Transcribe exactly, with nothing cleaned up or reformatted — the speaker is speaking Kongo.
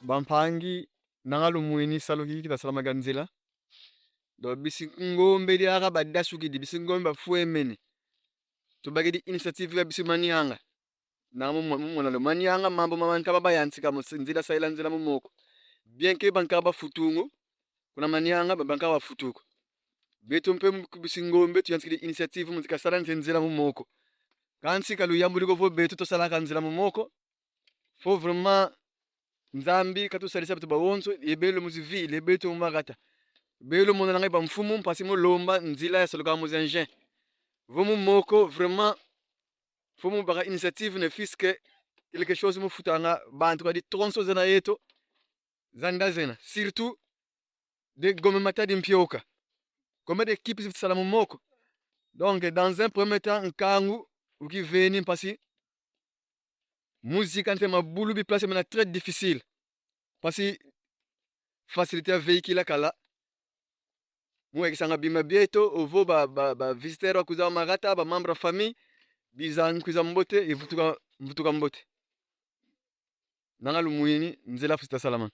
Bampangi, nanga lumwini salu ki kita salamaka nzila. Donc, bisi Ngombe diaka badasukidi, bisi Ngombe bafwemene. Tubakidi initiative ya bisi Manianga. Na mu, mu, mu mona lo Manianga, mambu ma bankaka bayantika mu s-, nzila, sadila nzila mu moko. Bien que bankaka bafutungu, kuna Manianga, ba-, bankaka bafutuku. Beto mpe mu, ku bisi Ngombe tuyantikidi initiative mu ntika sadila nze nzila mu moko. Kansi ka luyambudi ko vo beto tusalaka nzila mu moko. Faut vraiment Nzambi katusadisa beto bawonso, ye beno mu zi ville, ye beto mu makata. Beno monananga ye bamfumu, mpasi mu lomba nzila ya saluka mu zi engin. Vo mu moko, vraiment, faut mu baka initiative, ne fût-ce que quelque chose mu futanga bantu kadi tronçon zena yeto, za nda zena. Surtout, de Gombe Matadi Mpioka. Combien d'équipes zifwete sala mu moko? Donc, dans un premier temps, nkangu ukiveni mpasi mu zika ntete mabulu, bi place mena très difficile. Mpasi facilité ya véhicule yakala. Mu yakisanga bima bieto, ovo ba, ba, ba visiteurs bakwiza makata, ba membres ya famille, biza kwiza mbote, ye vutuka, vutuka mbote. Nanga lumwini, nzila fwete salamana.